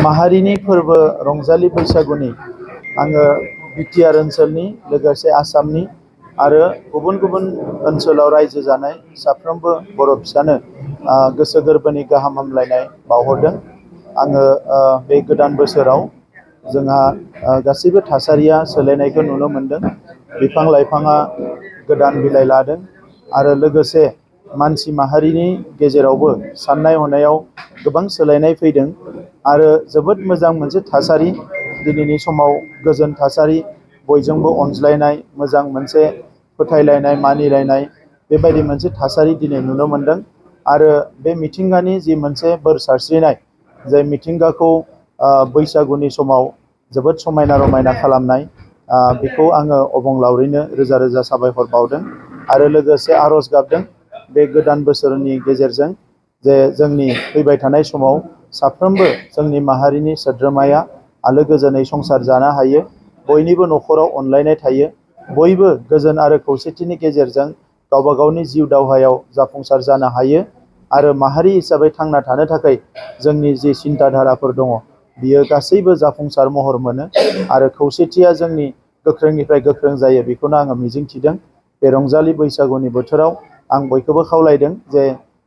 माहारिनि फोरबो रंजालि बैसागुनि आङो बिटिआर ओनसोलनि लोगोसे आसामनि आरो गुबुन गुबुन ओनसोलाव रायजो जानाय साफ्रोमबो बर' फिसानो गोसो गोरबोनि गाहाम हामलायनाय बावहरदों। आङो बे गोदान बोसोराव जोंहा गासैबो थासारिया सोलायनायखौ नुनो मोनदों। बिफां लाइफाङा गोदान बिलाइ लादों आरो लोगोसे मानसि माहारिनि गेजेरावबो साननाय हनायाव गोबां सोलायनाय फैदों आरो जोबोद मोजां मोनसे थासारि दिनैनि समाव गोजोन थासारि बयजोंबो अनज्लायनाय मोजां मोनसे फोथायलायनाय मानिलायनाय बेबायदि मोनसे थासारि दिनै नुनो मोनदों आरो बे मिथिंगानि जि मोनसे बोर सारस्रिनाय जाय मिथिंगाखौ बैसागुनि समाव जोबोद समायना रमायना खालामनाय बेखौ आङो अबंलावरिनो रोजा रोजा साबायखर बावदों आरो लोगोसे आर'ज गाबदों बे गोदान बोसोरनि गेजेरजों जे जोंनि फैबाय थानाय समाव साफ्रोमबो जोंनि माहारिनि सोद्रोमाया आलो गोजोनै संसार जानो हायो, बयनिबो न'खराव अनलायनाय थायो, बयबो गोजोन आरो खौसेथिनि गेजेरजों गावबा गावनि जिउ दावहायाव जाफुंसार जानो हायो आरो माहारि हिसाबै थांना थानो थाखाय जोंनि जि सिन्ताधाराफोर दङ बियो गासैबो जाफुंसार महर मोनो आरो खौसेथिया जोंनि गोख्रोंनिफ्राय गोख्रों जायो बेखौनो आङो मिजिंथिदों। बे रंजालि बैसागुनि बोथोराव आं बयखौबो खावलायदों जे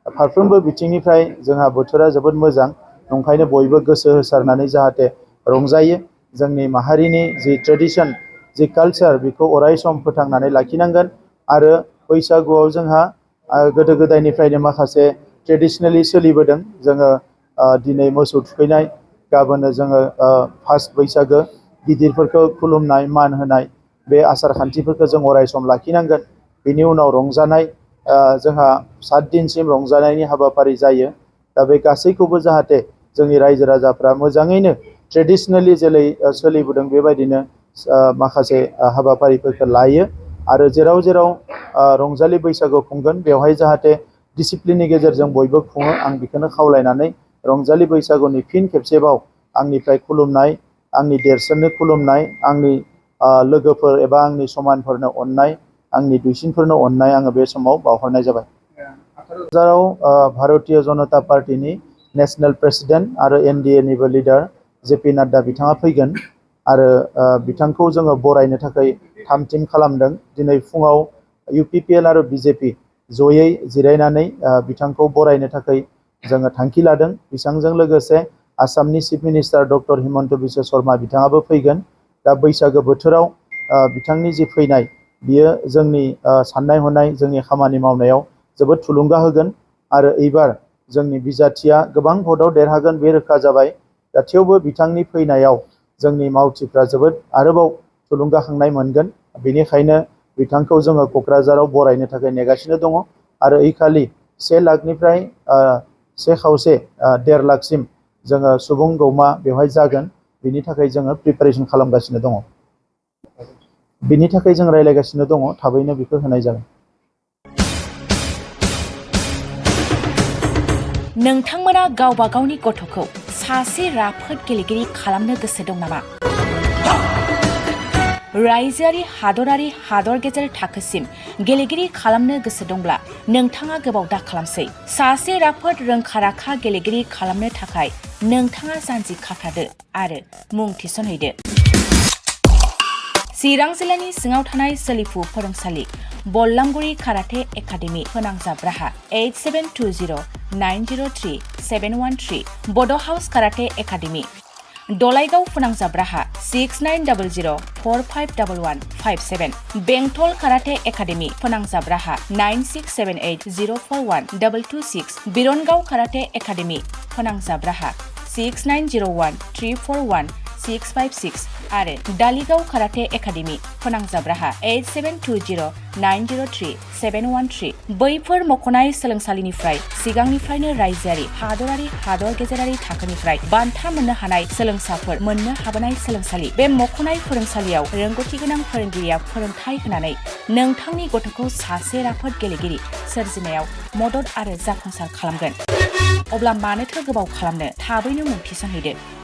फारफ्रोमबो बिथिंनिफ्राय जोंहा बोथोरा जोबोद मोजां, ओंखायनो बयबो गोसो होसारनानै जाहाथे रंजायो। जोंनि माहारिनि जि ट्रेडिसन जि कालचार बेखौ अराय सम फोथांनानै लाखिनांगोन आरो बैसागुआव जोंहा गोदो गोदायनिफ्रायनो माखासे ट्रेडिसनेलि सोलिबोदों। जोङो दिनै मोसौ थुखैनाय, गाबोनो जोङो फार्स्ट बैसागो, गिदिरफोरखौ खुलुमनाय मान होनाय बे आसार खान्थिफोरखौ जों अराय सम लाखिनांगोन। बेनि उनाव रंजानाय, जोंहा 7 दिनसिम रंजानायनि हाबाफारि जायो। दा बे गासैखौबो जाहाथे जोंनि रायजो राजाफ्रा मोजाङैनो ट्रेडिसनेलि जेरै सोलिबोदों बेबायदिनो माखासे हाबाफारिफोरखौ लायो आरो जेराव जेराव रंजालि बैसागु खुंगोन बेवहाय जाहाथे डिसिप्लिननि गेजेरजों बयबो खुङो। आं बेखौनो खावलायनानै रंजालि बैसागुनि फिन खेबसेबाव आंनिफ्राय खुलुमनाय, आंनि देरसिननो खुलुमनाय, आंनि लोगोफोर एबा आंनि समानफोरनो अननाय, आंनि दुइसिनफोरनो अननाय आङो बे समाव बावहरनाय जाबाय। क'क्राझाराव भारतीय जनता पार्टीनि नेशनेल प्रेसिडेन्ट आरो NDA-निबो लिडार JP नाड्डा बिथाङा फैगोन आरो बिथांखौ जोङो बरायनो थाखाय थाम थिम खालामदों। दिनै फुङाव UPPL आरो BJP जयै जिरायनानै बिथांखौ बरायनो थाखाय जोङो थांखि लादों। बिथांजों लोगोसे आसामनि chief minister doctor Himanta Biswa Sharma बिथाङाबो फैगोन। दा बैसागो बोथोराव बिथांनि जि फैनाय बियो जोंनि साननाय हनाय, जोंनि खामानि मावनायाव जोबोद थुलुंगा होगोन आरो एबार जोंनि बिजाथिया गोबां भटआव देरहागोन बे रोखा जाबाय। दा थेवबो बिथांनि फैनायाव जोंनि मावथिफ्रा जोबोद आरोबाव थुलुंगाखांनाय मोनगोन। बेनिखायनो बिथांखौ जोङो क'क्राझाराव बरायनो थाखाय नेगासिनो दङ आरो ऐखालि 1 लाखनिफ्राय 1.5-1.5 लाखसिम जोङो सुबुं गौमा बेवहाय जागोन। बिनि थाखाय जोङो प्रिपारेसन खालामगासिनो दङ। बिनि थाखाय जों रायज्लायगासिनो दङ, थाबैनो बेखौ होनाय जागोन। नोंथांमोना गावबा गावनि गथ'खौ सासे राफोद गेलेगिरि खालामनो गोसो दं नामा? रायजोआरि, हादरारि, हादर गेजेर थाखोसिम गेलेगिरि खालामनो गोसो दंब्ला नोंथाङा गोबाव दा खालामसै। सासे राफोद रोंखा-राखा गेलेगिरि खालामनो थाखाय नोंथाङा जानजि खाफ्रादो आरो मुं थिसनहैदो। चिरां जिल्लानि सिङाव थानाय सोलिफु फोरोंसालि बल्लामगुरि काराटे एकाडेमि फोनांजाब राहा 8720903713 बड' हाउस काराटे एकाडेमि दलाइगाव फोनांजाब राहा 6900451157 बेंटल काराटे एकाडेमि फोनांजाब राहा 9678041226 बिरनगाव काराटे एकाडेमि फोनांजाब राहा 6901341656 आरो दालिगाव काराटे एकाडेमि फोनांजाब राहा 8720903713 बैफोर मख'नाय सोलोंसालिनिफ्राय सिगांनिफ्रायनो रायजोआरि, हादरारि, हादर गेजेरारि थाखोनिफ्राय बान्था मोननो हानाय सोलोंसाफोर मोननो हाबोनाय सोलोंसालि। बे मख'नाय फोरोंसालियाव रोंगौथि गोनां फोरोंगिरिया फोरोंथाय होनानै नोंथांनि गथ'खौ सासे राफोद गेलेगिरि सोरजिनायाव मदद आरो जाफुंसार खालामगोन। अब्ला मानोथो गोबाव खालामनो, थाबैनो मुं थिसनहैदो।